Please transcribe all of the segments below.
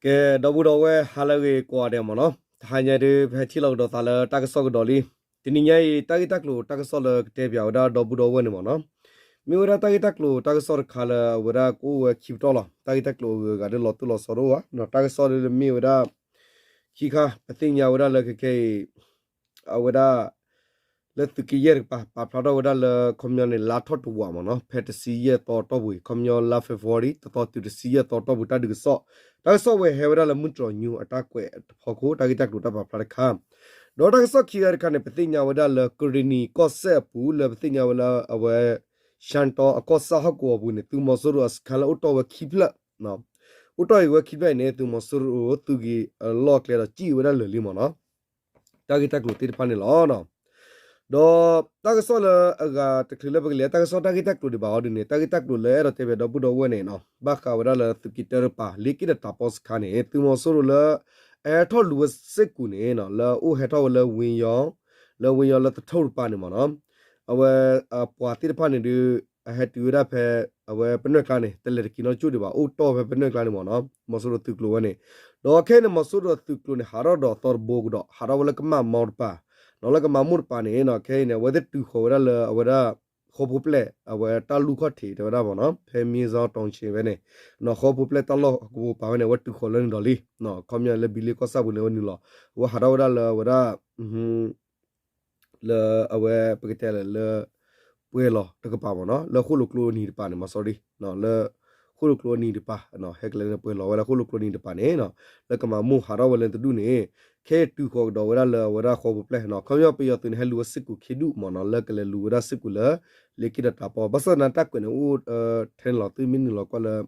ကဲ ဒီပုၢ်ဒီဝဲၢ် ဟါလၢအဂ့ၤကိးဂၤဒဲးမ့ၢ်နီၤ, တဟါညါဒုး ပဟဲထံၣ်လိာ်ကဒီးသးလၢတၢ်ကစီၣ်ကဒီးလံ. တနံၤညါအံၤ တၢ်ဂ့ၢ်တၢ်ကျိၤတၢ်ကစီၣ်လၢကတဲပၠးဝဲဒၣ်ဒီပုၢ်ဒီဝဲၢ်န့ၣ်မ့ၢ်နီၤ, မ့ၢ်ဝဲဒၣ်တၢ်ဂ့ၢ်တၢ်ကျိၤတၢ်ကစီၣ်တခါလၢအဝဲဒၣ်ကအိၣ်ဝဲခံပတီၢ်လီၤ. တၢ်ဂ့ၢ်တၢ်ကျိၤအဂုၤအဂၤဒုးလီၤတိၢ်လီၤဆီတအိၣ်ဘၣ်, တၢ်ကစီၣ်ဒုးမ့ၢ်ဝဲဒၣ် ခံခါ ပသ့ၣ်ညါဝဲဒၣ်လၢခဲခဲအံၤ အဝဲဒၣ် လၢသုးက့ယဲၢ်တကပၤ ပာ်ဖျါထီၣ်ဝဲဒၣ်လၢခီပညီန့ၣ် လါထီၣ်တဝးမ့ၢ်နီၤ, ဖဲတဆံယဲၢ်သီတီၢ်ပူၤအံၤ ခီပညီလါ February တသီတုၤတဆံယဲၢ်သီတီၢ်ပူၤတၢ်ဒုးကစီၣ်, တၢ်ကစီၣ်ဝဲဟဲဝဲဒၣ်လၢမုၢ်တြီၤညူအတၢ်ကွဲးတဖီခိၣ် တၢ်ဂ့ၢ်တၢ်ကျိၤတၢ်ပာ်ဖျါတခါ, ဒီးတၢ်ကစီၣ်ခံဂၤတခါန့ၣ် ပသ့ၣ်ညါဝဲဒၣ်လၢကရ့ၣ်နံၤကီၢ်စဲၣ်အပူၤ လၢပသ့ၣ်ညါဝဲလၢအဝဲ ရှမ်းတော အကီၢ်ဆၣ်ဟီၣ်ကဝီၤပူၤန့ၣ် သုးမီၤစိရိၤအစခါလၢအိၣ်တီၢ်ဝဲခံဖျၢၣ် အိၣ်တီၢ်အံၤဝဲခံဖျၢၣ်အံၤန့ၣ် သုးမီၤစိရိၤသုးက့ၤအလီၢ်အကျဲဒီး ကံၣ်ဝဲဒၣ်လၢာ်လံမ့ၢ်နီၤ. တၢ်ဂ့ၢ်တၢ်ကျိၤသ့ၣ်တဖၣ်န့ၣ်လီၤ. ဒီးတၢ်ကစီၣ်လၢအဂၤတချုးလၢပကလဲၤတၢ်ကစီၣ်တၢ်ဂ့ၢ်တၢ်ကျိၤဒံးဘၣ်အီၤဒ်န့ၣ် တၢ်ဂ့ၢ်တၢ်ကျိၤလၢအဲၣ်ဒိးတဲပၠးဒီပုၢ်ဒီဝဲၢ်န့ၣ်နီၤ ဘၣ်ဃးဝဲဒၣ်လၢသုးက့တၢတကပၤ လ့က့ၣ်ဒီးတၢ်ပီစခါန့ၣ် သုးမီၤစိရိၤလၢ အဟဲထီၣ်လူၤဝဲစ့ၢ်ကီးန့ၣ်နီၤ လၢအိၣ်ဟဲထီၣ်ဝဲလၢဝ့ၢ်ယီၤ လၢဝ့ၢ်ယီၤလၢသထူတကပၤန့ၣ်မ့ၢ်နီၤ အဝဲ ပှၤသ့ၣ်တဖၣ်န့ၣ်ဒုး အဟဲတုၤဝဲဒၣ်ဖဲ အဝဲပနွဲၢ်ကျါန့ၣ် တလဲၤတက့ၤနီတကၠိၢ်ဒံးဘၣ် အိၣ်တီၢ်ဖဲပနွဲၢ်ကျါန့ၣ်မ့ၢ်နီၤ မီၤစိရိၤသုးကျိၤဝဲန့ၣ်, ဒီးခဲအံၤန့ၣ် မီၤစိရိၤသုးကျိၤန့ၣ် ဟးထီၣ်ဒီးသီတဘိကဒီး ဟးထီၣ်ဝဲလၢကမၣ်မီတပၤ နီၤ လၢကမၣ်မိၢ်တပၤန့ၣ်နီၤ ခဲအံၤန့ၣ် အဝဲသ့ၣ်တုၤဃီၤဝဲဒၣ်လၢအဝဲဒၣ် ဃီဖိပျဲၢ် အဝဲတၢ်လူၢ်ခီၣ်ထံးတဲဝဲဒၣ်မ့ၢ်နီၤ ဖဲမ့ၢ်စီၤတီၤဆံးဝဲန့ၣ် နီၤ ဃီဖိပျဲၢ်တၢ်လီၢ်ကပူၤပာ်ဝဲန့ၣ် အဝဲတုၤဃီၤလၢနုာ်လီၤလံ, ခီပညီလၢဘံလ့ကီၢ်ဆၣ်ပူၤလၢအဝဲနုာ်လီၤ အဝဲဟးထီၣ်ဝဲဒၣ်လၢအဝဲဒၣ် လၢအဝဲပကတဲလၢ ပှဲၤလီၤတကပၤမ့ၢ်နီၤ လၢဃိၣ်လိာ်ကျိအနံၤတပၤန့ၣ် မီၤစိရိၤ လၢ ဃိၣ်လိာ်ကျိအနံၤတပၤ ဟဲကလဲၤန့ၣ် ပှဲၤလီၤဝဲလၢဃိၣ်လိာ်ကျိအနံၤတပၤန့ၣ်နီၤ လၢကမၤမိၢ်ဟးထီၣ်ဝဲလၢတဒူၣ်န့ၣ် ခဲအံၤတုၤဃီၤကဒီးဝဲဒၣ်လၢအဝဲဒၣ်ဃီဖိပျဲၢ်နီၤ ခီပညီပယီၤသုးန့ၣ် ဟဲလူၤဝဲစ့ၢ်ကီးခံဒူၣ်မ့ၢ်နီၤ လၢကလဲၤလူၤဝဲဒၣ်စ့ၢ်ကီးလၢ လ့က့ၣ်ဒီးတၢ်ပီ ဘၣ်ဆၣ်သနာ်တၢ်ကွဲးန့ၣ်အိၣ် ထဲန့ၣ်လီၤ သုမ့ၢ်နုာ်လီၤကွၢ်လၢ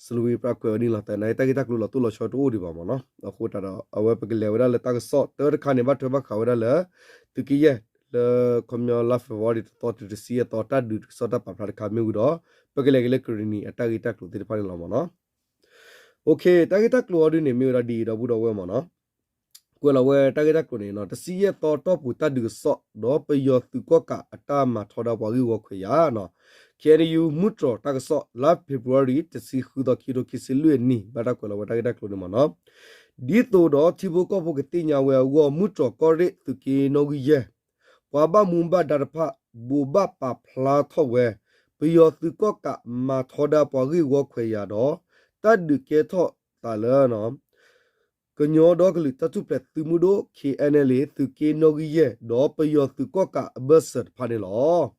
စလူဝံပြၢ်ကွဲးဝဲန့ၣ်လီၤ သနာ်က့တၢ်ဂ့ၢ်တၢ်ကျိၤလီၤတိၢ်လီၤဆီတအိၣ်ဒံးဘၣ်မ့ၢ်နီၤ အဃိသတးဒီး အဝဲပကလဲၤဝဲဒၣ်လၢတၢ်ကစီၣ်တၢတခါန့ၣ် ဘၣ်ထွဲဘၣ်ဃးဝဲဒၣ်လၢ သုးက့ယဲၢ် လၢခီပညီလါ February တသီတုၤတဆံယဲၢ်သီ တၢ်ဒုးတၢ်ကစီၣ်တၢ်ပာ်ဖျါတခါမ့ၢ်ဝံၤဒီး ပကလဲၤက့ၤလၢကရ့ၣ်နံၤအတၢ်ဂ့ၢ်တၢ်ကျိၤသ့ၣ်တဖၣ်န့ၣ်လီၤမ့ၢ်နီၤ အိၣ်ခ့ တၢ်ဂ့ၢ်တၢ်ကျိၤအီၤဒ်န့ၣ် မ့ၢ်ဝဲဒၣ်ဒ်အံၤ ဒီပုၢ်ဒီဝဲၢ်မ့ၢ်နီၤ ကွဲးလီၤဝဲတၢ်ဂ့ၢ်တၢ်ကျိၤန့ၣ်နီၤ တဆံယဲၢ်သီတီၢ်ပူၤတၢ်ဒုးကစီၣ် ဒီးပယီၤသုးကီၣ်ကးအတၢ်မၤထီဒါပှၤဂ့ၢ်ဝီခွဲးယာ်နီၤ ခ့ၣ်အဲၣ်ယူၣ် မုၢ်တြီၤတၢ်ကစီၣ် လါဖ့ၤဘြူၤအါရံၤ တဆံဃုသီ ခံကထိခံဆံလွံၢ်အနံၣ် ဘၣ်တၢ်ကွဲးလီၤဝဲတၢ်ဂ့ၢ်တၢ်ကျိၤန့ၣ်မ့ၢ်နီၤ ဒ်သိးဒီးထံဖိကီၢ်ဖိကသ့ၣ်ညါဝဲအဂီၢ် မုၢ်တြီၤကီၢ်ရ့ၣ်သုးက့နီၣ်ဂံၢ်ယဲၢ် ပှၤဘၣ်မူဘၣ်ဒါတဖၣ် ဘိးဘၣ်ပာ်ဖျါထီၣ်ဝဲ ပယီၤသုးကီၣ်ကးမၤထီဒါပှၤဂ့ၢ်ဝီခွဲးယာ်ဒီး တၢ်ဒုးကဲထီၣ်သးလၢ ကညီဒီကလုာ်တၢ်ထူၣ်ဖျဲးသုးမုၢ်ဒိၣ် ခ့ၣ်အဲၣ်ယူၣ် သုးက့နီၣ်ဂံၢ်ယဲၢ် ဒီးပယီၤသုးကီၣ်ကးအဘၢၣ်စၢၤတဖၣ်န့ၣ်လီၤ.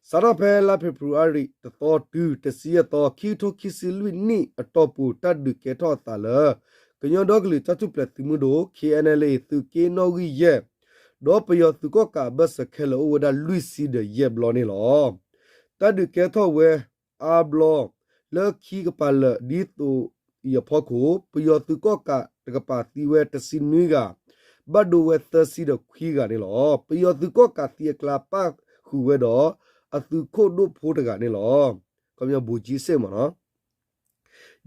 စးထီၣ်ဖဲလါဖ့ၤဘြူၤအါရံၤ တသီတုၤ တဆံယဲၢ်သီ ခံကထိခံဆံလွံၢ်နံၣ်အတီၢ်ပူၤ တၢ်ဒုးကဲထီၣ်အသးလၢ ကညီဒီကလုာ်တၢ်ထူၣ်ဖျဲးသုးမုၢ်ဒိၣ် ခ့ၣ်အဲၣ်ယူၣ် သုးက့နီၣ်ဂံၢ်ယဲၢ် ဒီးပယီၤသုးကီၣ်ကးအဘၢၣ်စၢၤခဲလၢာ်အိၣ်ဝဲဒၣ်လွံၢ်ဆံဒီးယဲၢ်ဘျီန့ၣ်လီၤ. တၢ်ဒုးကဲထီၣ်ဝဲ အါဘျီ လၢခံကပၤလၢာ်ဒ်သိးအံၤအဖီခိၣ် ပယီၤသုးကီၣ်ကးတကပၤသံဝဲတဆံနွံဂၤ, ဘၣ်ဒိဝဲသၢဆံဒီးခွံဂၤန့ၣ်လီၤ. ပယီၤသုးကီၣ်ကးသံအကျါပၣ်ဃုာ်ဝဲဒီး အသုးခိၣ်ဒိၣ်ဖိတဂၤန့ၣ်လီၤ. ခီပညီ ဗိုလ်ကြီးစစ် မ့ၢ်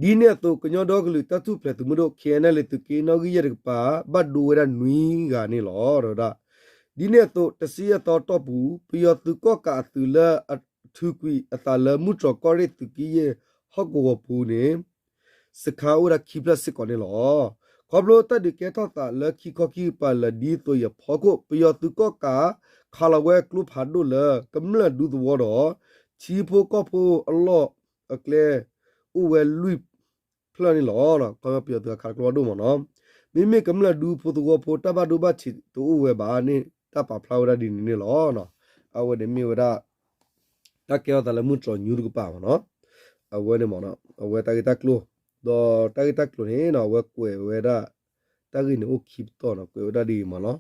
နီၤ ဒ်န့ၣ်အသိး ကညီဒီကလုာ်တၢ်ထူၣ်ဖျဲးသုးမုၢ်ဒိၣ် ခ့ၣ်အဲၣ်ယူၣ် သုးက့နီၣ်ဂံၢ်ယဲၢ်တကပၤ ဘၣ်ဒိဝဲဒၣ်နွံဂၤန့ၣ်လီၤ. ဒီးဒၣ် ဒ်န့ၣ်အသိး တဆံယဲၢ်သီတီၢ်ပူၤ ပယီၤသုးကီၣ်ကးအသုးလၢအထုးကွံာ်အသးလၢမုၢ်တြီၤကီၢ်ရ့ၣ်သုးက့ယဲၢ်ဟီၣ်ကဝီၤပူၤန့ၣ် စခါအိၣ်ဝဲဒၣ်ခံဖျၢၣ်စ့ၢ်ကီးန့ၣ်လီၤ. ခီဖျိတၢ်ဒုးကဲထီၣ်သးလၢခံခီခံကပၤလၢာ်ဒ်သိးအံၤအဖီခိၣ် ပယီၤသုးကီၣ်ကး ခးလီၤဝဲကျိဖးဒိၣ်လၢကမျၢၢ်ဒူသဝီဒီး ထံဖိကီၢ်ဖိအလီၢ်အကျဲ အိၣ်ဝဲလွံၢ်ဖျၢၣ်န့ၣ်လီၤ. ခီပညီပယီၤသုးအခးကျိဖးဒိၣ်မ့ၢ်နီၤ မ့မ့ၢ်ကမျၢၢ်ဒူဖိသဝီဖိတၢ်ဘၣ်ဒိဘၣ်ထံးတအိၣ်ဝဲဘၣ်န့ၣ် တၢ်ပာ်ဖျါဝဲဒၣ်ဒ်န့ၣ်န့ၣ်လီၤ. အဝဲန့ၣ်မ့ၢ်ဝဲဒၣ် တၢ်ကဲထီၣ်သးလၢမုၢ်တြီၤညူတကပၤမ့ၢ်နီၤ အဝဲန့ၣ်မ့ၢ်နီၤ အဝဲတၢ်ဂ့ၢ်တၢ်ကျိၤ ဒီးတၢ်ဂ့ၢ်တၢ်ကျိၤန့ၣ်နီၤ အဝဲကွဲးဝဲဒၣ် တၢ်ဂ့ၢ်န့ၣ်အိၣ်ခံပတီၢ်နီၤ ကွဲးဝဲဒၣ်ဒ်အံၤမ့ၢ်နီၤ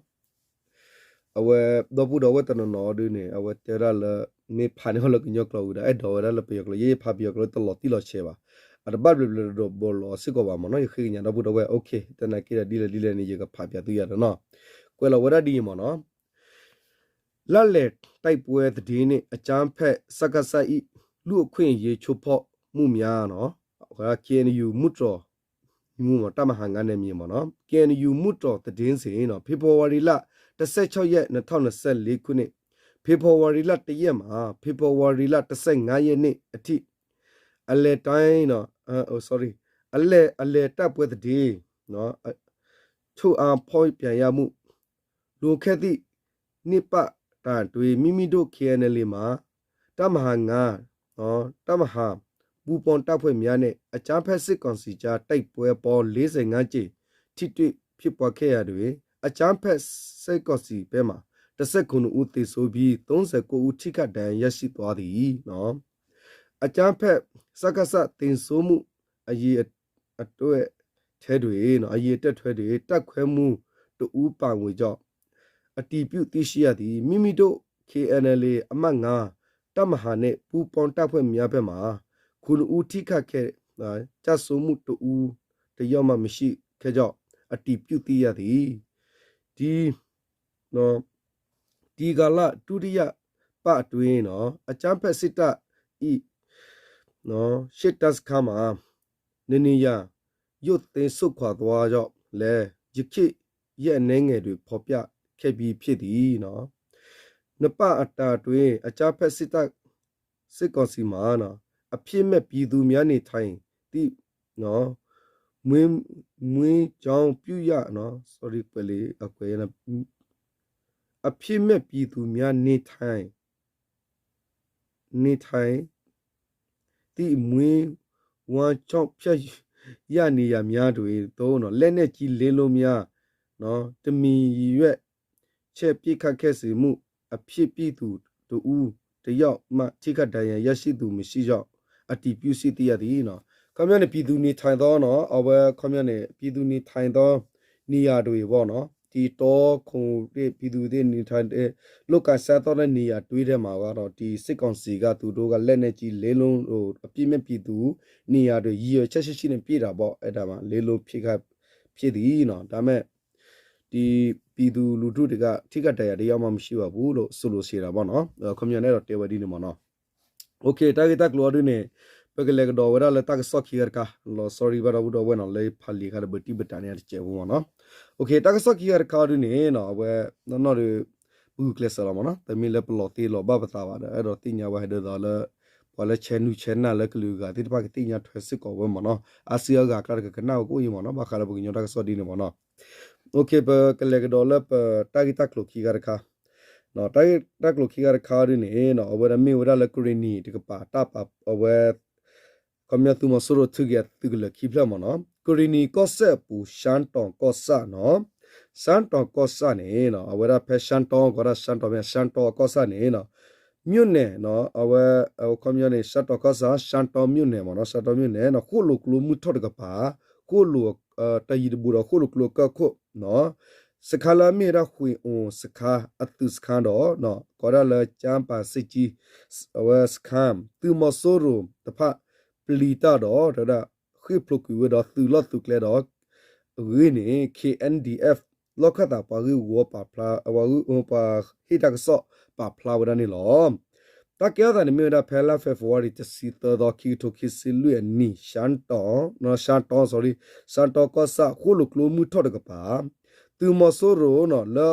အဝဲ ဒီပုၢ်ဒီဝဲၢ်တနီၤနီၤဒ်န့ၣ် အဝဲတဲဝဲဒၣ်လၢ မ့ၢ်ဖးန့ၢ်အီၤလၢကညီကျိာ်ဝံၤဒီး အဲၣ်ဒိးဝဲဒၣ်လၢပယီၤကျိာ် ယဲယဖးပယီၤကျိာ်တလီၤတံၢ်လီၤဆဲးဘၣ် အတဘၣ်ဘျီဘျီဒီးဘီလီၤစ့ၢ်ကီးဘၣ်မ့ၢ်နီၤ ယဃ့ကညးဒီပုၢ်ဒီဝဲၢ် အိၣ်ခ့ သနာ်က့ဒီးဒ်လဲၣ်ဒ်လဲၣ်န့ၣ် ယကဖးပၠးသုယၤဒီးနီၤ ကွဲးလီၤဝဲဒၣ်ဒ်အံၤမ့ၢ်နီၤ လါလဲၣ်တိုက်ပွဲသတင်းနှင့် အကြမ်းဖက် စကစ ၏ လူ့အခွင့်အရေးချိုးဖောက်မှုများ နီၤ KNU မုၢ်တြီၤ မုၢ်မ့ၢ် တပ်မဟာငါးနယ်မြေ မ့ၢ်နီၤ KNU မုၢ်တြီၤသတင်း ဇင် နီၤ ဖေဖော်ဝါရီလ တစ်ဆယ့်ခြောက်ရက် နှစ်ထောင့်နှစ်ဆယ့်လေးခုနှစ် ဖေဖော်ဝါရီလ တစ်ရက်မှ ဖေဖော်ဝါရီလ တစ်ဆယ့်ငါးရက်နေ့အထိ အလဲတိုင်း နီၤ sorry အလဲၤ အလဲၤတၢ်ပှဲၤသဒ့ ချိၣ်အါဖီၣ်ပၠးယၢ်မူၣ် လူၤခဲသံၣ် န့ၢ်ပာ်တၢ်တွ့ မ့မ့ၢ်ဒိၣ် ခ့ၣ်အဲၣ်အဲၣ်လ့ မၤ တၢ်မၤဟးငါ တၢ်မၤဟး ပူပီၣ်တၢ်ဖှဲးမၠါန့ၣ် အကြမ်းဖက်စစ်ကောင်စီကြား တိုက်ပွဲပေါင်း လေးဆယ့်ငါးကြိမ် ထိတွေ့ဖြစ်ပွားခဲ့ရာတွင် အကြမ်းဖက်စစ်ကောင်စီဘက်မှ တစ်ဆယ့်ခုနစ်ဦးသေဆုံးပြီး သုံးဆယ့်ကိုးဦး ထိခိုက်ဒဏ်ရာရရှိသွားသည်. အကြမ်းဖက် စကစ သေဆုံးမှုအရေအတွက်ထဲတွင် အရေအတွက်ထဲတွင် တပ်ခွဲမှူးတစ်ဦးပါဝင်ကြောင်း အတည်ပြုသိရှိရသည်. မ့မ့ၢ်ဒိၣ် ခ့ၣ်အဲၣ်အဲၣ်လ့ အမှတ်ငါး တပ်မဟာနှင့် ပူးပေါင်းတပ်ဖွဲ့များဘက်မှ ခုနစ်ဦးထိခိုက်ခဲ့ ကျဆုံးမှုတစ်ဦး တစ်ယောက်မှမရှိခဲ့ကြောင်း အတည်ပြုသိရသည်. ဒီ ဒီကာလ ဒုတိယပတ်အတွင်း အကြမ်းဖက်စစ်တပ်၏ ရှေ့တန်းစခန်းမှာ နှစ်နေရာ ရုပ်သိမ်းဆုတ်ခွာသွားကြောင်းလည်း ယခင်ရက်အနည်းငယ်တွင် ဖော်ပြခဲ့ပြီးဖြစ်သည်. နှစ်ပတ်အတာအတွင်း အကြမ်းဖက်စစ်တပ် စစ်ကောင်စီမှာ အပြစ်မဲ့ပြည်သူများနေထိုင်သည့် မွေး မွေးကျောင်းပြုရ sorry ကွဲးလေး အကွဲး အပြစ်မဲ့ပြည်သူများနေထိုင် နေထိုင်သည့် မွေးဝမ်းကျောင်းဖြစ်ရနေရာများတွင် သို့ လက်နက်ကြီးလေးလုံးများ တမင်ရည်ရွယ်ချက်ပစ်ခတ်ခဲ့မှုအဖြစ် ပြည်သူတစ်ဦးတစ်ယောက်မှ ထိခိုက်ဒဏ်ရာရရှိသူမရှိကြောင်း အတည်ပြုသိရသည်. ခီပညီန့ၣ် ပြည်သူနေထိုင်သော အဝဲ ခီပညီန့ၣ် ပြည်သူနေထိုင်သောနေရာတွင်ပေါ့နော် ဒီတောခိုတဲ့ ပြည်သူတွေနေထိုင်တဲ့ လုပ်ကိုင်စားသောက်တဲ့နေရာတွင်ထဲမှာကတော့ ဒီစစ်ကောင်စီက သူတို့က လက်နက်ကြီးလေးလုံး အပြစ်မဲ့ပြည်သူနေရာတွင် ရည်ရွယ်ချက်ရှိရှိနဲ့ ပစ်တာပေါ့ အဲ့ဒါမှာ လေးလုံး ပစ်ခတ်ဖြစ်သည်နော် ဒါပေမဲ့ ဒီပြည်သူလူထုတွေက ထိခိုက်ဒဏ်ရာတစ်ယောက်မှမရှိပါဘူးလို့ ဆိုလိုချင်တာပေါ့နော် ခီပညီန့ၣ် အဲၣ်ဒိးတဲဝဲဒ်န့ၣ်မ့ၢ်နော် တၢ်ဂ့ၢ်တၢ်ကျိၤအီၤဒ်န့ၣ် ပကလဲၤကဒီးဝဲဒၣ်လၢတၢ်ကစီၣ်ခံဂၤတခါ လီၤ sorry ဘၣ်ဒီပုၢ်ဒီဝဲၢ်နီၤ လၢဖးလံာ်ခါဒီး ပတံၢ်ပတၢ်န့ၣ်တစဲးဖိမ့ၢ်နီၤ တၢ်ကစီၣ်ခံဂၤတခါအီၤဒ်န့ၣ်နီၤ အဝဲ နီၢ်နီၢ်ဒီး ပဂုာ်ကျဲးစၢးလီၤမ့ၢ်နီၤ တမ့ၢ်လၢပလီၤသ့လီၤဘၣ်ပသးဘၣ်ဒီး အဲၣ်ဒိးသ့ၣ်ညါဝဲဒ်သိးလၢ ပှၤလၢဆဲးနုာ်ဆဲးနၢ်လၢကလုာ်အဂၤသ့ၣ်တဖၣ်ကသ့ၣ်ညါထွဲစ့ၢ်ကီးဝဲမ့ၢ်နီၤ အါစုအါဂၤအကျါတကကနၣ်ဝဲကအိၣ်အံၤမ့ၢ်နီၤ ဘၣ်ဃးလၢပကညီတၢ်ကစီၣ်ဒ်န့ၣ်မ့ၢ်နီၤ ပကလဲၤကဒီးလၢပတၢ်ဂ့ၢ်တၢ်ကျိၤခံဂၤတခါ တၢ်ဂ့ၢ်တၢ်ကျိၤခံဂၤတခါဒ်န့ၣ် အဝဲဒၣ်မ့ၢ်ဝဲဒၣ်လၢကရ့ၣ်နံၤတကပၤ တၢ်ပာ်အဝဲ ခီပညီသုးမီၤစိရိၤထုက့ၤအသုးကလၢၤခံဖျၢၣ်မ့ၢ်နီၤ ကရ့ၣ်နံၤကီၢ်စဲၣ်အပူၤ ရှမ်းတောင်ကီၢ်ဆၣ်နီၤ ရှမ်းတောင်ကီၢ်ဆၣ်န့ၣ် အဝဲဒၣ်ဖဲရှမ်းတော ကီးဒၣ်ရှမ်းတော မ့ၢ်ရှမ်းတောကီၢ်ဆၣ်န့ၣ် မြို့နယ်နီၤ အဝဲ ခီပညီန့ၣ် ရှမ်းတောကီၢ်ဆၣ် ရှမ်းတောမြို့နယ်မ့ၢ်နီၤ ရှမ်းတောမြို့နယ်နီၤ ဃိၣ်လိာ်ကျိမုၢ်ထီၣ်တကပၤ ဃိၣ်လိာ် တၢ်ယံၤတဘူးဒီးဃိၣ်လိာ်ကျိအကၢၢ်ခိၣ်နီၤ စခါလၢအမ့ၢ်ဝဲဒၣ် ဃ့ၢ်အိၣ်စခါ အသုးစခါဒီး ကီးဒၣ်လၢ ကၠၢပၤစ့ၣ်ကၠံ အဝဲစခါ သုးမီၤစိရိၤတဖၣ် ပျံၤတၢ်ဒီး တဲဝဲဒၣ် ဃ့ၢ်ဖျိးကွံာ်ဝဲဒီးသုးလီၢ်သုးကျဲဒီး အဂ့ၢ်န့ၣ် K N D F လီၢ်ခၢၣ်သးပှၤဂ့ၢ်ဝီပာ်ဖျါ အဝဲ ပှၤဟ့ၣ်တၢ်ကစီၣ်ပာ်ဖျါဝဲဒၣ်န့ၣ်လီၤ. တၢ်ကဲထီၣ်သးန့ၣ်မ့ၢ်ဝဲဒၣ်ဖဲလါ February တဆံသၢသီ ခံကထိခံဆံလွံၢ်အနံၤ ရှမ်းတော ရှမ်းတော sorry ရှမ်းတောကီၢ်ဆၣ် ဃိၣ်လိာ်ကျိမုၢ်ထီၣ်တကပၤ သုးမီၤစိရိၤနီၤ လၢ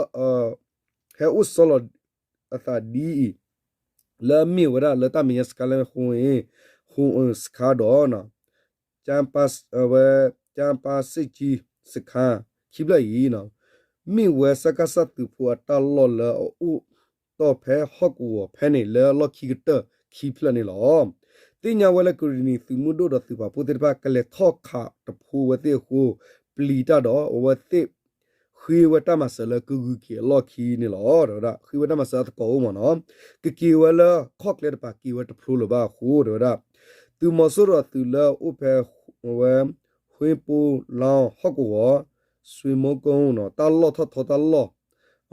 ဟဲအိၣ်ဆီလီၤအသးဒ်အံၤ လၢအမ့ၢ်ဝဲဒၣ်လၢတၢ်မဲာ်ညါစခါလၢ ဃိၣ် ဃိၣ်စခါဒီး ကၠၢပၤ ဝဲ ကၠၢပၤစ့ၣ်ကၠံစခါ ခံဖျၢၣ်အံၤ မ့ၢ်ဝဲ စကစ သုးဖိအတၢ်လီၢ်လၢအအိၣ်တီၢ်ဖဲဟီၣ်ကဝီၤဖဲန့ၣ် လၢလီၢ်ခံကတၢၢ်ခံဖျၢၣ်န့ၣ်လီၤ. သ့ၣ်ညါဝဲလၢကရ့ၣ်နံၤသုးမုၢ်ဒိၣ်ဒီးသုးပာ်ဖှိၣ်သ့ၣ်တဖၣ် ကလဲၤထီၣ်ခးတဖိဝဲသ့ၣ်အဃိ ပျံၤတၢ်ဒီးအဝဲသ့ၣ် ဃ့ဝဲတၢ်မၤစၢၤလၢကဂုၤက့ၤအလီၢ်ခံန့ၣ်လီၤ. တဲဝဲဒၣ် ဃ့ဝဲတၢ်မၤစၢၤအသကိးအိၣ်မ့ၢ်နီၤ ကက့ၤဝဲလၢခီၣ်ကျဲတပၤ က့ၤဝဲတဖျိလၢၤဘၣ်အဃိ တဲဝဲဒၣ် သုးမီၤစိရိၤအသုးလၢအအိၣ်ဖဲ ဝဲ ဟွ့ၣ်ပူလီ ဟီၣ်ကဝီၤ ဆွ့မိကိ တၢ်လီၢ်ထီၣ်ထီတၢ်လီၢ်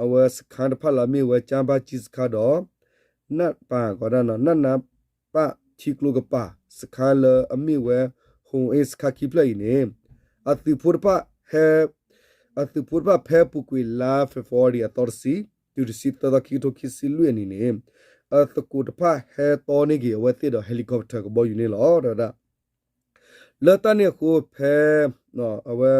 အဝဲစခါတဖၣ်လၢအမ့ၢ်ဝဲ ကၠၢပၤကၠံစခါဒီး နၢ်ပၢ် ကီးဒၣ် နၢ်နၢ်ပၢ်ထံကျိကပၤ စခါလၢအမ့ၢ်ဝဲ ဟိၣ်အ့စခါခံဖျၢၣ်အံၤန့ၣ် အသုးဖိတဖၣ်ဟဲ အသုးဖိတဖၣ်ဖဲအပူၤကွံာ်လါ February အသီတဆံ တုၤတဆံသၢသီ ခံကထိခံဆံလွံၢ်အနံၤန့ၣ် အသကိးတဖၣ်ဟဲတီန့ၢ်က့ၤအဝဲသ့ၣ်ဒီး helicopter ကဘီယူၤန့ၣ်လီၤ. တဲဝဲဒၣ် လၢတၢ်န့ၣ်အဃိဖဲ အဝဲ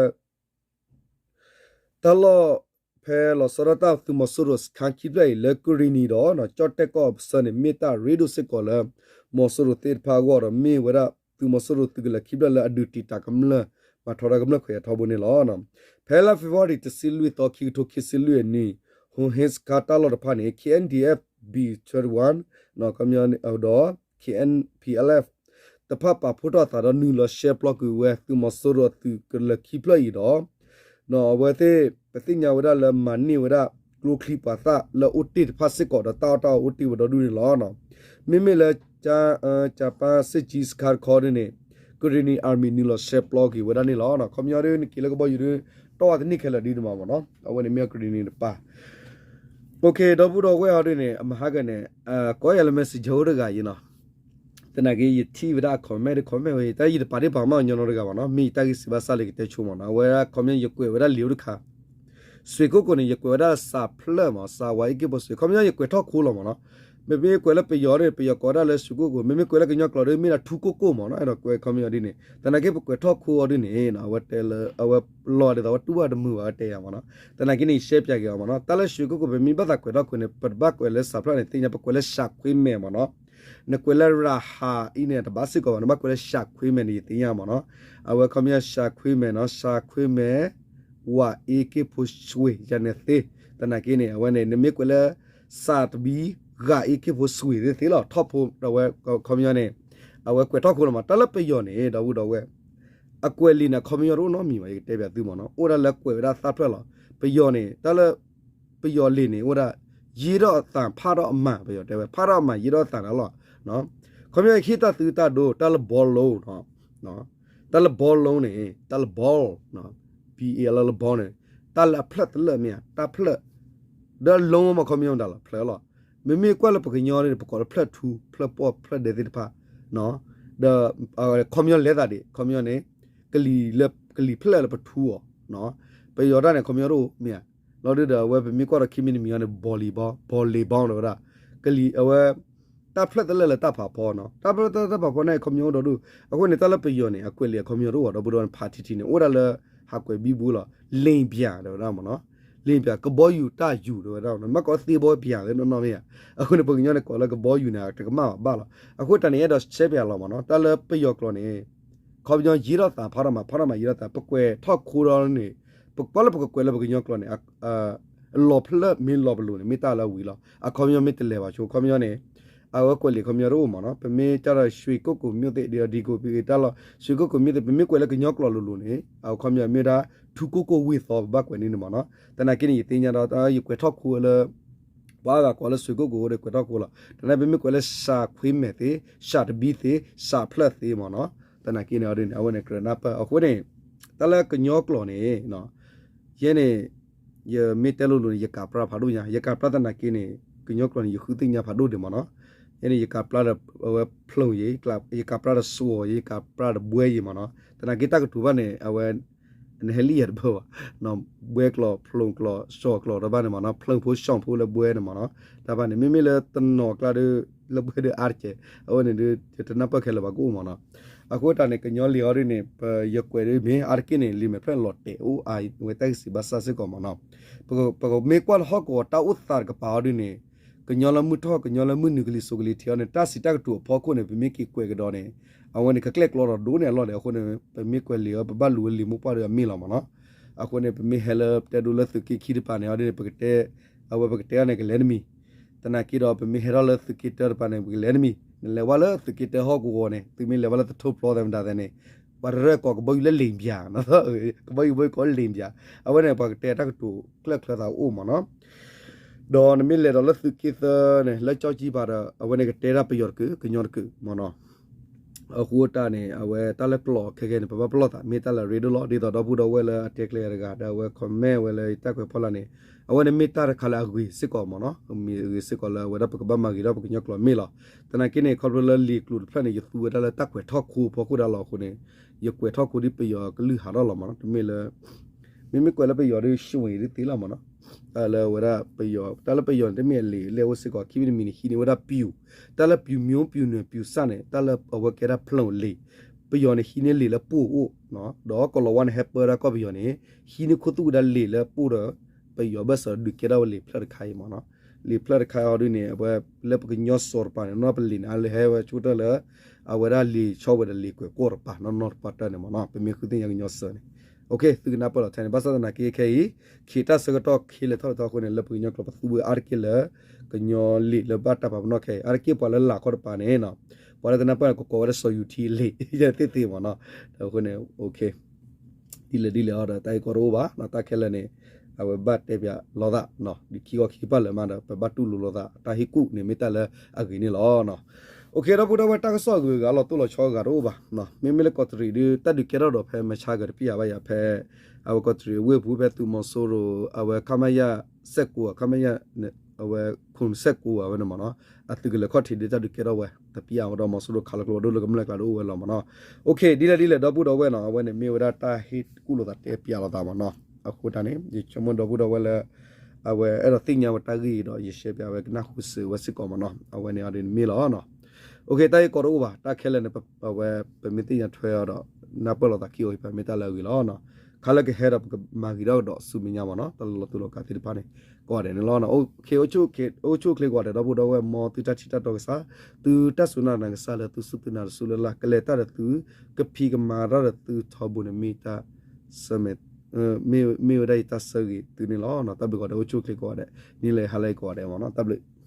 တၢ်လီၢ် ဖဲလီၤဆီဒၣ်တၢ်သုးမီၤစိရိၤစခါခံဖျၢၣ်အံၤ လၢကရ့ၣ်နံၤဒီး ကၠီၣ်တဲၣ်ကီၢ်အဆၢန့ၣ် မ့ၢ်တၢ်ရ့ဒိၣ်စ့ၢ်ကီးလၢ မီၤစိရိၤသ့ၣ်တဖၣ်အဂီၢ်ဒီး မ့ၢ်ဝဲဒၣ် သုးမီၤစိရိၤသုးကလၢၤခံဖျၢၣ်လၢအဒုးတံာ်တာ်ကမျၢၢ် မၤထီဒါကမျၢၢ်ခွဲးယာ်ထီဘိန့ၣ်လီၤ. ဖဲလါ February တဆံလွံၢ်သီ ခံကထိခံဆံလွံၢ်အနံၤ ဟိၣ်ဟ့စခါတၢ်လီၢ်တဖၣ်န့ၣ် K N D F B twenty-one ဒီး K N P L F တဖၣ်ပာ်ဖှိၣ်ထီၣ်အသးဒီးနုာ်လီၤရှဲပျီကွံာ်ဝဲသုးမီၤစိရိၤအသုးကလၢၤခံဖျၢၣ်အံၤဒီး အဝဲသ့ၣ် ပသ့ၣ်ညါဝဲဒၣ်လၢမၤန့ၢ်ဝဲဒၣ် ကျိချံပှၤသၣ်လၢအိၣ်တ့ၢ်တဖၣ်စ့ၢ်ကီးဒီးတၢ်အီၣ်တၢ်အီအိၣ်တ့ၢ်ဝဲဒီဒူၣ်န့ၣ်လီၤ. မ့မ့ၢ်လၢ ကၠၤပၣ်စ့ၣ်ကၠံစခါတခီဒ်န့ၣ် Karenni Army နုာ်လီၤရှဲပျီက့ၤဝဲဒၣ်န့ၣ်လီၤ. ခီပညီဒ်န့ၣ်က့ၤလၢကဘီယူၤဒ် တီၢ်ဝဲတန့ၢ်ခဲလၢာ်ဒ်န့ၣ်မးမ့ၢ်နီၤ အဝဲန့ၣ်မ့ၢ် Karenni တပၤ OK ဒီပုၢ်ဒီဝဲၢ်အီၤဒ်န့ၣ် အမၤဟါကန့ၣ် ကိးယၤလၢ messenger အိၣ်တဂၤအံၤနီၤ သနာ်က့ ယထံၣ်ဝဲဒၣ်အ comment ဒီး comment ဝဲ တၢ်ယတပာ်ဒ့ၣ်ပာ်ကမၣ်ညီညီတဂၤဘၣ်နီၤ မ့ၢ်ယတၢ်ဂ့ၢ်စံးဘၣ်စၢ်လၢကတဲဆိမးနီၤ အဝဲဒၣ် comment ယကွဲးဝဲဒၣ်လံာ်အိၣ်တခါ စှ့ၣ်ကိၣ်ကိၣ်န့ၣ် ယကွဲးဝဲဒၣ်စးဖျၢၣ်မး စးဝးအ့ၣ်က့ၣ်ဖိစှ့ၣ် ခီပညီယကွဲးထီၣ်ခိလီၤမးနီၤ မ့မ့ၢ်ကွဲးလၢပယီၤန့ၣ် ပယီၤကိးဝဲဒၣ်လၢစှ့ၣ်ကိၣ်ကိၣ် မ့မ့ၢ်ကွဲးလၢကညီကျိာ်ဒီး မ့ၢ်ဒၣ်ထူကိၣ်ကိၣ်မးနီၤ အဲၣ်ဒိးကွဲးခီပညီဒ်န့ၣ် သနာ်က့ပကွဲးထီၣ်ခိအီၤဒ်န့ၣ် အဝဲတဲလၢ အဝဲလီၤဒ်သိးဝဲတူၢ်ဘၣ်တမုာ်ဘၣ်ဝဲတဲယၤမးနီၤ သနာ်က့န့ၣ် ယရှဲပၠးက့ၤအီၤမးနီၤ တၢ်လၢစှ့ၣ်ကိၣ်ကိၣ် ပမ့ၢ်ဘၣ်သးကွဲးထီၣ်ခိန့ၣ် ပတဘၣ်ကွဲးလၢစးဖျၢၣ်န့ၣ် သ့ၣ်ညါ ပကွဲးလၢစးခွ့မဲာ်မးနီၤ နကွဲးလၢရၤဟးအံၤန့ၣ် တဘၣ်စ့ၢ်ကီးဘၣ် နဘၣ်ကွဲးလၢစးခွ့မဲာ်န့ၣ် ယသ့ၣ်ညါမးနီၤ အဝဲခီပညီစးခွ့မဲာ်နီၤ စးခွ့မဲာ် ဝးအ့ၣ်က့ၣ်ဖိစှ့ၣ် ယၤန့ၣ်သ့ သနာ်က့န့ၣ် အဝဲန့ၣ် နမ့ၢ်ကွဲးလၢ စးတဘံ ဂၤအ့ၣ်က့ၣ်ဖိစှ့ၣ်သ့သ့လီၤ ထီၣ်ဖိဒီးဝဲ ခီပညီန့ၣ် အဝဲကွဲးထီၣ်ခိလီၤမး တၢ်လၢပယီၤန့ၣ် ဒီပုၢ်ဒီဝဲၢ် အကွဲးလံာ်န့ၣ် ခီပညီတအိၣ်နီတမံၤဘၣ် ယကတဲပၠးသုမးနီၤ အိၣ်ဒၣ်လၢကွဲးဝဲဒၣ်သၣ်ဖျၢၣ်လီၤ ပယီၤန့ၣ် တၢ်လၢ ပယီၤလံာ်န့ၣ် အိၣ်ဒၣ် ယ့ထီၣ်အသးဖးထီၣ်အမၤ ပယီၤတဲဝဲ ဖးထီၣ်အမၤ ယ့ထီၣ်အသးန့ၣ်လီၤ ခီပညီဟ့ၣ်တၢ်သုတၢ်ဒိ တၢ်လၢဘီလိန့ၣ် တၢ်လၢဘီလိန့ၣ် တၢ်လၢဘီ ဘံအ့လၢလၢဘီန့ၣ် တၢ်လၢအဖျၢၣ်တလၢၢ်မ့ၢ်ဧါ တၢ်ဖျၢၣ် ဒီးလိမး ခီပညီမတၤလီၤ ဖျၢၣ်လီၤ မ့မ့ၢ်ကွၢ်လၢပကညီန့ၣ် ပကိးလၢဖျၢၣ်ထူ ဖျၢၣ်ပီၣ် ဖျၢၣ်ဒဲသ့ၣ်တဖၣ် ဒီး ခီပညီလဲၤသးဒံး ခီပညီန့ၣ် ကလံၤလၢ ကလံၤဖျၢၣ်လၢပထူအီၤ ပယီၤတၢ်န့ၣ် ခီပညီတအိၣ်မ့ၢ်ဧါ လီၤဒုဒီးအဝဲပမ့ၢ်ကွၢ်ဒီးခံမံၤတမံၤအံၤန့ၣ် ဘီလံၤဘီ ဘီလံၤဘီတဲဝဲဒၣ် ကလံၤအဝဲ တၢ်ဖျၢၣ်တလၢၢ်လၢတၢ်ဖးဖီနီၤ တၢ်ဖျၢၣ်တလၢၢ်တၢ်ဖးဖီန့ၣ် ခီပညီအိၣ်ဒီဒူၣ် အဃိန့ၣ် တၢ်လၢပယီၤန့ၣ် အကွဲးလံာ်အခီပညီတအိၣ်ဘၣ် ဒီပုၢ်ဒီဝဲၢ်န့ၣ် ဖးထံထံန့ၣ် အိၣ်ဒၣ်လၢ ဟးကွဲးဘံဘူလီၤ လ့ၣ်ပၠး တဲဝဲဒၣ်မ့ၢ်နီၤ လ့ၣ်ပၠး ကဘီယူၤတၢ်ယူၤ တဲဝဲဒၣ် မ့ၢ်ကိးသ့ဘီပၠးသ့နီၢ်နီၢ်မ့ၢ်ဧါ အဃိန့ၣ် ပကညီန့ၣ် ကိးလၢကဘီယူၤန့ၣ် တကမၣ်ဘၣ်ဘၣ်လီၤ အဃိတၢ်န့ၣ် အဲၣ်ဒိးရှဲပၠးလီၤမ့ၢ်နီၤ တၢ်လၢပယီၤကျိာ်န့ၣ် ခီပညီယ့ထီၣ်သးဖးထီၣ်မး ဖးထီၣ်မးယ့ထီၣ်သး ပကွဲးထီၣ်ခိဒီးန့ၣ် ပကွၢ်လၢပကကွဲးလၢပကညီကျိာ်န့ၣ် လီၤဖျၢၣ်မ့ၢ်လီၤပလိာ်န့ၣ် မ့ၢ်တၢ်လၢအဝံၤလီၤ အခီပညီမ့ၢ်တလဲၤဘၣ်ဆိ ခီပညီန့ၣ် အဝဲကွဲးလံာ်ခီပညီတအိၣ်မ့ၢ်နီၤ ပမ့ၢ်ကၢ်ဒီး ရွှေကုက္ကိုမြို့သစ် ဒီး ဒီး ဒီး ဒီး ရွှေကုက္ကိုမြို့သစ် ပမ့ၢ်ကွဲးလၢကညီကျိာ်လိၤလိၤန့ၣ် အခီပညီမ့ၢ်ဝဲဒၣ် ထူကိၣ်ကိၣ်ဝ့ၢ်သီ ပဘၣ်ကွဲးန့ၣ်န့ၣ်မ့ၢ်နီၤ သနာ်က့န့ၣ် ယသ့ၣ်ညါဒီး ယကွဲးထီၣ်ခိဝဲလၢ ပှၤအါဂၤကိးလၢ ရွှေကုက္ကို ဒီး ကွဲးထီၣ်ခိလီၤ တၢ်န့ၣ် ပမ့ၢ်ကွဲးလၢ စးခွ့မဲာ်သ့ စးတဘံသ့ စးဖျၢၣ်သ့မ့ၢ်နီၤ သနာ်က့န့ၣ် အီၤဒ်န့ၣ် အဝဲန့ၣ် ကြၢးနၢ်ပၢၢ် အဃိန့ၣ် တၢ်လၢကညီကျိာ်န့ၣ် ယဲန့ၣ် ယမ့ၢ်တဲလိၤလိၤန့ၣ် ယကးပြၢဖးဒိၣ်ညါ ယကးပြၢသနာ်က့န့ၣ် ကညီကျိာ်န့ၣ် ယဃုသ့ၣ်ညါဖးဒိၣ်ဒံးမ့ၢ်နီၤ ယဲန့ၣ် ယကးပြၢဒီး အဝဲဖျိယ့ၤ ယကးပြၢဒီးစွီယ့ၤ ယကးပြၢဒီးဘှဲယ့ၤမ့ၢ်နီၤ သနာ်က့တၢ်ကတိၤဘၣ်န့ၣ် အဝဲ နဟဲလံၣ်ယၤတဘၢဘၣ် ဘှဲကျိာ် ဖျိကျိာ် စွီကျိာ်တဘၣ်န့ၣ်မ့ၢ်နီၤ ဖျိဖိစွီဖိလၢဘှဲန့ၣ်မ့ၢ်နီၤ တၢ်ဘၣ်န့ၣ် မ့မ့ၢ်လၢတနီၤကျါဒီး လၢဘှဲဒီးအါတက့ၢ် အဝဲန့ၣ်ဒီး ယတနၢ်ပၢၢ်ခဲလၢာ်ဘၣ်ကအိၣ်မ့ၢ်နီၤ အဃိတၢ်န့ၣ် ကညီလံာ်အီၤဒ်န့ၣ် ပယကွဲးဒ်မ့ၢ်အါတက့ၢ်န့ၣ် လံာ်မဲာ်ဖျၢၣ်န့ၣ်လီၤတဲာ်အိၣ်အါ ဝဲတၢ်ဂ့ၢ်စံးဘၣ်စၢ်စ့ၢ်ကီးမ့ၢ်နီၤ ပကမ့ၢ်ကွၢ်လၢဟီၣ်ကဝီၤတၢ်အိၣ်သးတကပၤအီၤဒ်န့ၣ် ကညီလၢမုၢ်ထီၣ် ကညီလၢမုၢ်နုာ်ကလံၤစိးကလံၤထံးအီၤန့ၣ် တၢ်စံးတၢ်ကတိၤအဖီခိၣ်န့ၣ် ပမ့ၢ်က့ၤကွဲးကဒီးန့ၣ် အဝဲန့ၣ် ကကျဲၣ်ကျီဒီးဒိၣ်န့ၢ်အလီၢ်ဒီး အဃိန့ၣ် ပမ့ၢ်ကွဲးလံာ်အီၤ ပဘၣ်လူၤဝဲလံာ်မိၢ်ပှၢ်ဒီးအမ့ၢ်လီၤမ့ၢ်နီၤ အဃိန့ၣ် ပမ့ၢ်ဟဲလၢတဲဒိလၢသုးက့ခံတပၤန့ၣ် အီၤဒ်န့ၣ် ပကတဲ အဝဲပကတဲအီၤန့ၣ် ကလဲၤတမံၤ သနာ်က့ဒီး ပမ့ၢ်ဟဲထီၣ်လၢသုးက့တၢတပၤန့ၣ် ပကလဲၤတမံၤ နလဲၤဝဲလၢသုးက့တၢဟီၣ်ကဝီၤန့ၣ် သုမ့ၢ်လဲၤဝဲလၢသထိၣ်ဖျီသဲးမတၤသဲးန့ၣ် ပှၤတရၢၢ်ကိးကဘီယူၤလၢလ့ၣ်ပၠး ကဘီယူၤဘီကိးလ့ၣ်ပၠး အဝဲန့ၣ် ပှၤကတဲတၢ်ကတိၤကျၢၢ်ချၢသးအိၣ်မ့ၢ်နီၤ ဒီးနမ့ၢ်လဲၤဒီးလၢသုးက့သၢန့ၣ် လၢကၠီကၠံပၤဒီး အဝဲန့ၣ်ကတဲတၢ်ပယီၤတကုာ် ကညီတကုာ်မ့ၢ်နီၤ အဃိတၢ်န့ၣ် အဝဲတၢ်လၢကျိာ်ခဲကဲန့ၣ် ပဘၣ်ပလီၢ်သး မ့ၢ်တၢ်လၢအရ့ဒိၣ်လီၤ ဒ်သိးဒီပုၢ်ဒီဝဲၢ်လၢအတဲကျဲၤတဂၤ ဒီးအဝဲ comment ဝဲလၢတၢ်ကွဲးဖီလာ်န့ၣ် အဝဲန့ၣ်မ့ၢ်တၢ်တခါလၢအဂ့ၤစ့ၢ်ကီးမ့ၢ်နီၤ မ့ၢ်အဂ့ၤစ့ၢ်ကီးလၢအဝဲဒၣ်ပကဘၣ်မၤဂ့ၤထီၣ်ပကညီကျိာ်မ့ၢ်လီၤ. သနာ်က့န့ၣ် ခီဖျိလၢလံာ်ကျိာ်တဖျၢၣ်န့ၣ် ယသူဝဲဒၣ်လၢတၢ်ကွဲးထီၣ်ခိအဖီခိၣ်ဒၣ်လီၤအဃိန့ၣ် ယကွဲးထီၣ်ခိဒ်ပယီၤကလုၢ်ဟးထီၣ်လီၤမ့ၢ်နီၤ တမ့ၢ်လၢ မ့မ့ၢ်ကွဲးလၢပယီၤဒ် ရွှေ ဒ်သ့လီၤမ့ၢ်နီၤ လၢဝဲဒၣ်ပယီၤ တၢ်လၢပယီၤန့ၣ် တမ့ၢ်အလံာ်လဲၣ်အိၣ်စ့ၢ်ကီး ခံမံၤတမံၤန့ၣ် ဟံးန့ၢ်ဝဲဒၣ်ပျူၤ တၢ်လၢပျူၤ မျိုးပျူၤနွယ် ပျူၤစၣ်န့ၣ် တၢ်လၢအဝဲကဲဒၣ်ဖျိလံာ် ပယီၤန့ၣ် ဟံးန့ၢ်လံာ်လၢပိၢ်အိၣ် ဒီးကီၢ်လီၤဝါန့ၣ် ဟဲပၢဒၣ်ကီၢ်ပယီၤန့ၣ် ဟံးန့ၢ်ခိၣ်သူၣ်ဝဲဒၣ်လံာ်လၢပိၢ်ဒီး ပယီၤဘၢၣ်စၢၤဒုးကဲထီၣ်ဝဲလံာ်ဖျၢၣ်တခါအံၤမ့ၢ်နီၤ လံာ်ဖျၢၣ်တခါအံၤဒုန့ၣ် အဝဲလၢပကညီစိၤတပၤန့ၣ် နီၢ်ပလံာ်န့ၣ် အလၢဟဲဝဲဆိကတၢၢ်လၢ အဝဲဒၣ်လံာ်ဆီဝဲဒီးလံာ်ကွဲးကီၢ်တပၤ နီၢ်နီၢ်တပၤတၢၢ်န့ၣ်မ့ၢ်နီၤ ပမ့ၢ်ဃုသ့ၣ်ညါကညီစၢၤန့ၣ် OK သုကနၢ်ပၢၢ်လီၤထဲန့ၣ် ဘၣ်ဆၣ်သနာ်က့ခဲအံၤ ခ့တၢ်ဆၢကတီၢ်ခ့လဲၤထီၣ်လဲၤထီအဃိန့ၣ် လၢပကညီကျိာ်ပသူဝဲအါတက့ၢ်လၢ ကညီလံာ်လၢဘၣ်တၢ်ပာ်ပနီၣ်ခဲအံၤ အါတက့ၢ်ပှၤလၢလာ်ခီတပၤန့ၣ်နီၤ ပှၤလၢကနၢ်ပၢၢ်န့ၣ် ကကိးဝဲဒၣ်စီၤယူၤထံလံာ် ယသ့ၣ်သ့ၣ်မ့ၢ်နီၤ အဃိန့ၣ် ဒ်လဲၣ်ဒ်လဲၣ်အီၤဒီး တၢ်ဂ့ၢ်ကီတအိၣ်ဘၣ်နီၤ တၢ်ခဲလၢာ်န့ၣ် အဝဲဘၣ်တဲပၠးလိာ်သး ဒ်ခံခီခံကပၤလၢာ်မးဒီး ပဘၣ်တူၢ်လိာ်လိာ်သး တၢ်ဟ့ၣ်ကူၣ်န့ၣ်မ့ၢ်တၢ်လၢအဂ့ၤန့ၣ်လီၤ. OK ဒီပုၢ်ဒီဝဲၢ် တၢ်ကစီၣ်အဂုၤအဂၤလီၤတိၢ်လီၤဆီအဂၤတအိၣ်ဘၣ်. မ့မ့ၢ်လၢကီးတရံးဒု တၢ်ဒုးကဲထီၣ်ဒီးဖဲမဆါဂၤတပျၢ်ဘၣ်ယၤဖဲ အဝဲကီးတရံးအဝ့ၢ်ပူၤဖဲသုးမီၤစိရိၤ အဝဲ ခမရ စဲးကိး ခမရ အဝဲ ခိၣ်စဲးကိး အဝဲန့ၣ်မ့ၢ်နီၤ အသုးကလၢၤခီၣ်ထံးဒု တၢ်ဒုးကဲထီၣ်ဝဲ တပျၢ်ဝဲဒီးမီၤစိရိၤခးလၢကျိဒီးကမျၢၢ်ကျါတအိၣ်ဝဲလီၤမ့ၢ်နီၤ. OK ဒ်လဲၣ်ဒ်လဲၣ် ဒီပုၢ်ဒီဝဲၢ်နီၤ အဝဲန့ၣ်မ့ၢ်ဝဲဒၣ်တၢ်ဟ့ၣ်ကူၣ်လိာ်သးတဲပၠးလိာ်သးမ့ၢ်နီၤ. အဃိတၢ်န့ၣ် ယဆိကမိၣ်ဒီပုၢ်ဒီဝဲၢ်လၢ အဝဲအဲၣ်ဒိးသ့ၣ်ညါဝဲတၢ်ဂ့ၢ်ဒီး ယရှဲပၠးဝဲကနၢ်ဟူစၢၤဝဲစ့ၢ်ကီးမ့ၢ်နီၤ အဝဲန့ၣ်အီၤဒ်န့ၣ်မ့ၢ်လီၤ. OK တၢ်ဂ့ၢ်ကီတအိၣ်ဘၣ် တၢ်ခဲလၢာ်န့ၣ် အဝဲပမ့ၢ်သ့ၣ်ညါထွဲအီၤဒီး နၢ်ပၢၢ်လိာ်သးခံအီၤ ဟ့ၣ်ပမ့ၢ်တၢ်လၢအဂ့ၤလီၤ. ခါလၢကဟဲဒီးပကမၤဂ့ၤထီၣ်ကဒီးဆူမဲာ်ညါမ့ၢ်နီၤ တၢ်လီၤတူာ်လီၤကာ်သ့ၣ်တဖၣ်န့ၣ် ကိးဂၤဒဲးန့ၣ်လီၤ. အိၣ်ဆူၣ်အိၣ်ချ့ကိးဂၤဒဲး ဒီပုၢ်ဒီဝဲၢ် မ်သုတၢ်ထံၣ်တၢ်တီကစၢ် သုတၢ်စူၢ်နာ်သကစၢ်လၢသုစူၢ်သုနာ်တစူၢ်လၢ်လၢ် ကလဲၤတၢ်ဒီးသု ကဖံးကမၤတၢ်ဒီးသုထီဘိန့ၣ် မ့ၢ်တၢ်ဆၢ မ့ၢ်ဝဲဒၣ်ယတၢ်ဆၢဂ့ၤသုန့ၣ်လီၤ. တၢ်ဘျုးကိးဂၤဒဲး အိၣ်ဆူၣ်အိၣ်ချ့ကိးဂၤဒဲး နံၤလၢဟါလၢအံၤကိးဂၤဒဲးမ့ၢ်နီၤ တၢ်ဘျုး